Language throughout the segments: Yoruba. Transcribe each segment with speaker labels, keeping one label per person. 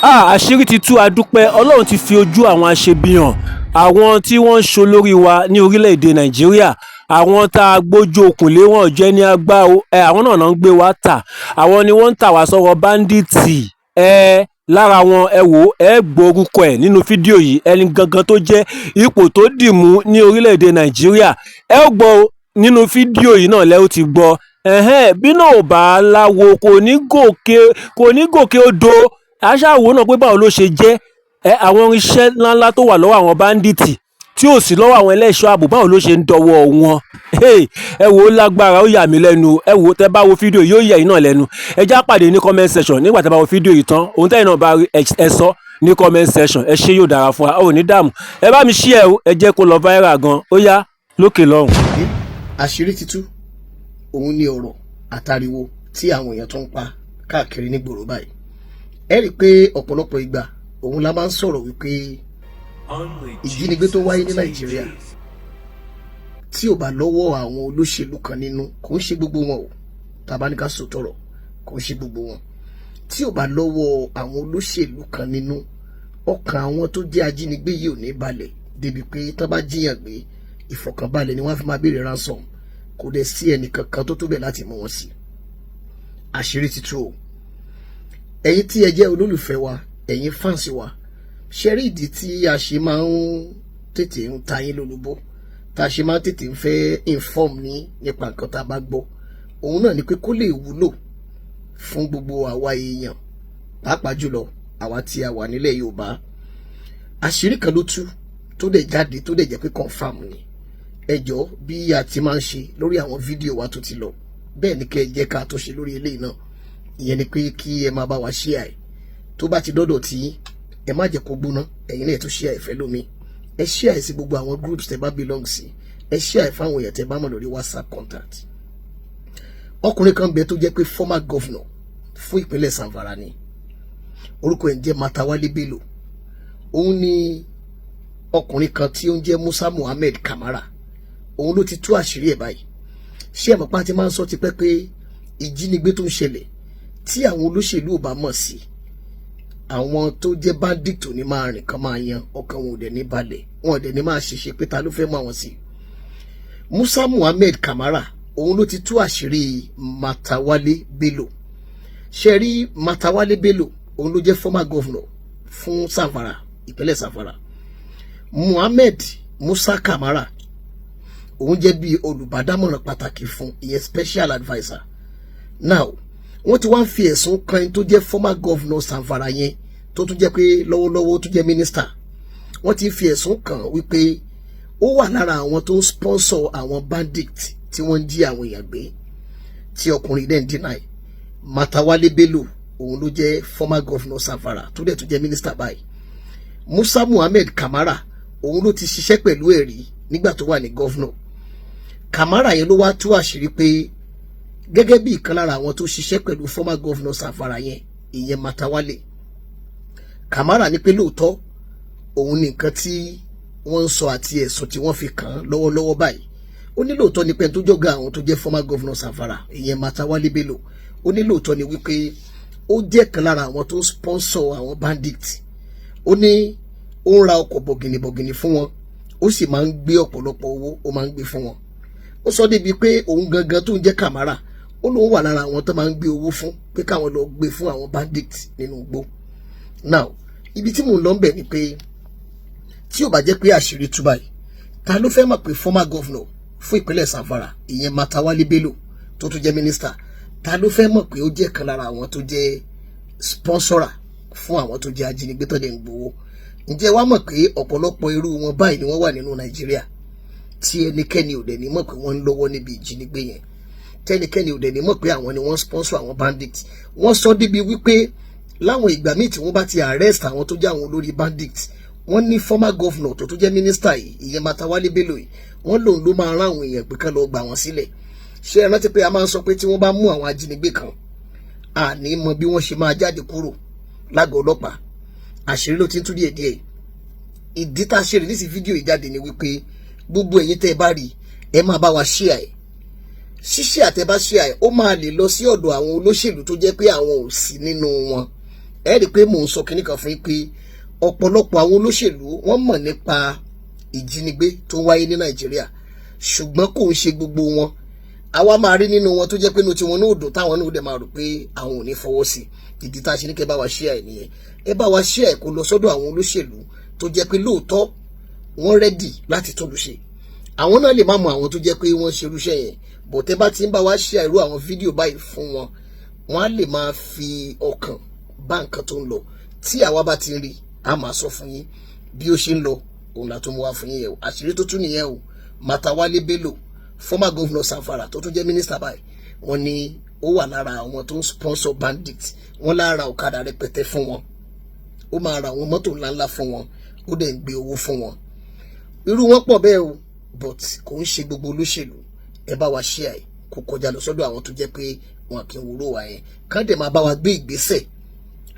Speaker 1: Àṣírí ti tú, adúpẹ́ Ọlọ́run ti fi ojú àwọn aṣebi hàn, àwọn tí wọ́n ń ṣolórí wa ní orílẹ̀-èdè Nàìjíríà, àwọn tá a gbójú okùn lé wọn jẹ́ ní agbá o. Àwọn náà ń gbé wa tà, àwọn ni wọ́n ń tà wá sọ́wọ́ bandit. Ẹ lára wọn, ẹ wò, ẹ gbọ́ orúkọ ẹ̀ nínú fídíò yìí, ẹni gangan tó jẹ́ ipò tó dì mú ní orílẹ̀-èdè Nàìjíríà. Ẹ ó gbọ́ nínú fídíò yìí náà lẹ́ ó ti gbọ́. Ẹ̀hẹ́n, bí náà ò bá láwo, kò ní gòkè, kò ní gòkè odò. Aṣáwo náà pé báwo ló ṣe jẹ́ ẹ, àwọn irinṣẹ́ ńláńlá tó wà lọ́wọ́ àwọn bandit tí ò sí lọ́wọ́ àwọn ẹlẹ́ṣọ́ ààbò, báwo ló ṣe ń dọwọ́ wọn? Ẹ wò ó, lágbára, ó yà mí lẹ́nu. Ẹ wò ó, tẹ́ bá wo fídíò yóò yẹ yín náà lẹ́nu. Ẹ já pàdé ní comment section nígbà tẹ́ bá wo fídíò yìí tán. Ohun tẹ́yin náà bá rí, ẹ sọ ní comment section. Ẹ ṣé, yóò dára fún wa, ò ní dààmú. Ẹ bá mi share o, ẹ jẹ́ kó lọ viral gan. Ó yá, lókè lọ́hùn.
Speaker 2: Àṣírí ti tú, òun ní ọ̀rọ̀ àtàriwo tí àwọn èèyàn tó ń pa káàkiri nígboro báyìí. Ẹ rí i pé ọ̀pọ̀lọpọ̀ ìgbà òun la máa ń sọ̀rọ̀ wípé ìjínigbé tó wáyé ní Nàìjíríà, tí ò bá lọ́wọ́ àwọn olóṣèlú kan nínú, kò ń ṣe gbogbo wọn o, tàbá ní ká sòtọ̀rọ̀, kò ń ṣe gbogbo wọn, tí ò bá lọ́wọ́ àwọn olóṣèlú kan nínú, ọkàn àwọn tó jẹ́ ajínigbé yìí ò ní balẹ̀ débi pé tán bá jíyàn gbé, ìfọ̀kànbalẹ̀ ni wọ́n fi máa béèrè ransom. Kò dẹ̀ sí ẹnì kankan tó tó bẹ̀ láti mú wọn sí. Àṣírí ti tú o. Ẹ̀yin tí ẹ jẹ́ olólùfẹ́ wa, ẹ̀yin fans wa, ṣe rí ìdí tí a ṣe máa ń tètè ń ta yín lólobó, tá a ṣe máa ń tètè ń fẹ́ inform ní nípa nǹkan tá a bá gbọ́, òun náà ni pé kó lè wúlò fún gbogbo àwa èèyàn, pàápàá jùlọ àwa tí a wà nílẹ̀ Yorùbá. Àṣírí kan ló tú tó dẹ̀ jáde, tó dẹ̀ jẹ́ pé confam ni. Ẹ jọ̀ọ́, bí a ti máa ń ṣe lórí àwọn fídíò wa tó ti lọ, bẹ́ẹ̀ ni kẹ́ ẹ jẹ́ ká tó ṣe lórí eléyìí náà. Ìyẹn ni pé kí ẹ máa bá wa share ẹ̀. Tó bá ti dọ́dọ̀ tí ẹ, má jẹ́ kó gbóná, ẹ̀yin náà tún share ẹ̀ fẹ́ lómi. Ẹ share ẹ̀ sí gbogbo àwọn groups tẹ́ bá belong sí. Ẹ share ẹ̀ fáwọn èèyàn tẹ́ bá mọ̀ lórí WhatsApp contact. Ọkùnrin kan bẹ tó jẹ́ pé former governor fún ìpínlẹ̀ Zamfara ni. Orúkọ ẹ̀ ń jẹ́ Matawalle Bello. Òun ni ọkùnrin kan tí ó ń jẹ́ Musa Muhammed Kamara, òun ló ti tú àṣírí ẹ̀ báyìí. Ṣé ẹ mọ̀ pé a ti máa ń sọ tipẹ́ pé ìjínigbé tó ń ṣẹlẹ̀, tí àwọn olóṣèlú ò bá mọ̀ sí, àwọn tó jẹ́ bandit ò ní máa rìn kán máa yan, ọkàn wọn ò dẹ̀ ní balẹ̀, wọn ò dẹ̀ ní máa ṣiṣẹ́ pé ta ló fẹ́ mú àwọn sí. Musa Muhammed Kamara, òun ló ti tú àṣírí Matawalle Bello. Ṣe rí Matawalle Bello, òun ló jẹ́ former governor fún Zamfara, ìpínlẹ̀ Zamfara. Muhammed Musa Kamara, òun jẹ́ bí olùbádámọ̀ràn pàtàkì fún, ìyẹn special adviser. Now, wọ́n ti wá ń fi ẹ̀sùn kan ẹni tó jẹ́ former governor Zamfara yẹn, tó tún jẹ́ pé lọ́wọ́lọ́wọ́ tó jẹ́ minister. Wọ́n ti fi ẹ̀sùn kàn wípé ó wà lára àwọn tó ń sponsor àwọn bandit tí wọ́n ń jí àwọn èèyàn gbé, tí ọkùnrin dẹ̀ ń deny. Matawalle Bello, òun ló jẹ́ former governor Zamfara tó dẹ̀ tó jẹ́ minister báyìí. Musa Muhammed Kamara, òun ló ti ṣiṣẹ́ pẹ̀lú ẹ̀rí nígbà tó wà ní governor. Kamara yẹn ló wá tú àṣírí pé gẹ́gẹ́ bí ìkan lára àwọn tó ṣiṣẹ́ pẹ̀lú former governor Zamfara yẹn, ìyẹn Matawalle, Kamara ní pé lóòótọ́ òun ní nǹkan tí wọ́n ń sọ àti ẹ̀sùn tí wọ́n fi kàn án lọ́wọ́lọ́wọ́ báyìí. Ó ní lóòótọ́ ni pé tó jọ́gá àwọn tó jẹ́ former governor Zamfara, ìyẹn Matawalle Bello, ó ní lóòótọ́ ni wípé ó jẹ́ kan lára àwọn tó sponsor àwọn bandit. Ó ní ó ń ra ọkọ̀ bọ̀gìnìbọ̀gìnì fún wọn, ó sì máa ń gbé ọ̀pọ̀lọpọ̀ owó, ó máa ń gbé fún wọn. Ó sọ débi pé òun gangan tó ń jẹ́ Kamara, ó lóun wà lára àwọn tó máa ń gbé owó fún pé káwọn lọ gbé fún àwọn bandit nínú igbó. Now, ibi tí mò ń lọ ń bẹ̀ ni pé tí ò bá jẹ́ pé àṣírí tú báyìí, ta ló fẹ́ mọ̀ pé former governor fún ìpínlẹ̀ Zamfara, ìyẹn Matawalle Bello, tó tún jẹ́ minister, ta ló fẹ́ mọ̀ pé ó jẹ́ kan lára àwọn tó jẹ́ sponsor fún àwọn tó jẹ́ ajínigbé tó dẹ̀ ń gbowó? Ǹjẹ́ wàá mọ̀ pé ọ̀pọ̀lọpọ̀ irú wọn báyìí ni wọ́n wà nínú Nàìjíríà, tí ẹnikẹ́ni ò dẹ̀ ní mọ̀ pé wọ́n ń lọ́wọ́ níbi ìjínigbé yẹn, tẹnikẹ́ni ò dẹ̀ ní mọ̀ pé àwọn ni wọ́n sponsor àwọn bandit? Wọ́n sọ débi wípé láwọn ìgbà míì tí wọ́n bá ti arrest àwọn tó jẹ́ àwọn olórí bandit, wọ́n ní former governor tó tó jẹ́ minister yìí, ìyẹn Matawalle Bello yìí, wọ́n lòun ló máa rán àwọn èèyàn pé kán lọ gbà wọ́n sílẹ̀. Ṣé ẹ rántí pé a máa ń sọ pé tí wọ́n bá mú àwọn ajínigbé kan, àní mọ bí wọ́n ṣe máa jáde kúrò lágọ̀ọ́ ọlọ́pàá? Àṣírí ló ti ń tú díẹ̀ díẹ̀. Ìdí tá a ṣe release fídíò yìí jáde ni wípé gbogbo ẹ̀yin tẹ́ ẹ bá rí, ẹ máa bá wa share ẹ̀. Ṣíṣe àtẹ bá share ẹ̀, ó máa lè lọ sí ọ̀dọ̀ àwọn olóṣèlú tó jẹ́ pé àwọn ò sí nínú wọn. Ẹ rí i pé mò ń sọ kinní kan fún yín pé ọ̀pọ̀lọpọ̀ àwọn olóṣèlú, wọ́n mọ̀ nípa ìjínigbé tó ń wáyé ní Nàìjíríà, ṣùgbọ́n kò ń ṣe gbogbo wọn. Àwa máa rí nínú wọn tó jẹ́ pé inú tiwọn náà dùn, táwọn náà dẹ̀ máa rò pé àwọn ò ní fọwọ́ sí. Ìdí tá a ṣe ní kẹ́ bá wa share ẹ̀ nìyẹn. Ẹ bá wa share ẹ̀ kó lọ sọ́dọ̀ àwọn olóṣèlú tó jẹ́ pé lóòótọ́ wọ́n ready láti tún ìlú ṣe. Àwọn náà lè má mọ àwọn tó jẹ́ pé wọ́n ṣe irúṣẹ́ yẹn bọ̀. Tẹ́ bá ti ń bá wa share irú àwọn fídíò báyìí fún wọn, wọ́n á lè máa fi ọkàn bá nǹkan tó ń lọ. Tí àwa bá ti ń rí, a máa sọ fún yín bí ó ṣe ń lọ. Òun là tó mú wá fún yín yẹn o. Àṣírí tó tún nìyẹn o. Matawalle Bello, former governor Zamfara tó tún jẹ́ minister báyìí, wọ́n ní ó wà lára àwọn tó ń sponsor bandit. Wọ́n lára ọ̀kadà rẹpẹtẹ fún wọn, ó máa ra àwọn mọ́tò ńláńlá fún wọn, ó dẹ̀ ń gbé owó fún wọn. Irú wọn pọ̀ bẹ́ẹ̀ o, but kò ń ṣe gbogbo olóṣèlú. Ẹ bá wa share ẹ̀ kó kọjá lọ sọ́dọ̀ àwọn tó jẹ́ pé wọn kì í wúrò wa yẹn, kán dẹ̀ máa bá wa gbé ìgbésẹ̀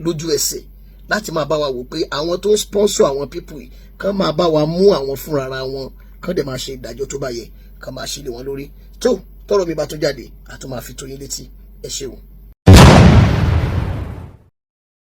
Speaker 2: lójú ẹsẹ̀ láti máa bá wa wò pé àwọn tó ń sponsor àwọn people yìí, kán máa bá wa mú àwọn fúnra wọn, kán dẹ̀ máa ṣe ìdájọ́ tó bá yẹ, kán máa ṣe lé wọn lórí. Tó tọ́rọ̀ mi bá tó jáde, a tún máa fi tó yín létí. Ẹ ṣeun.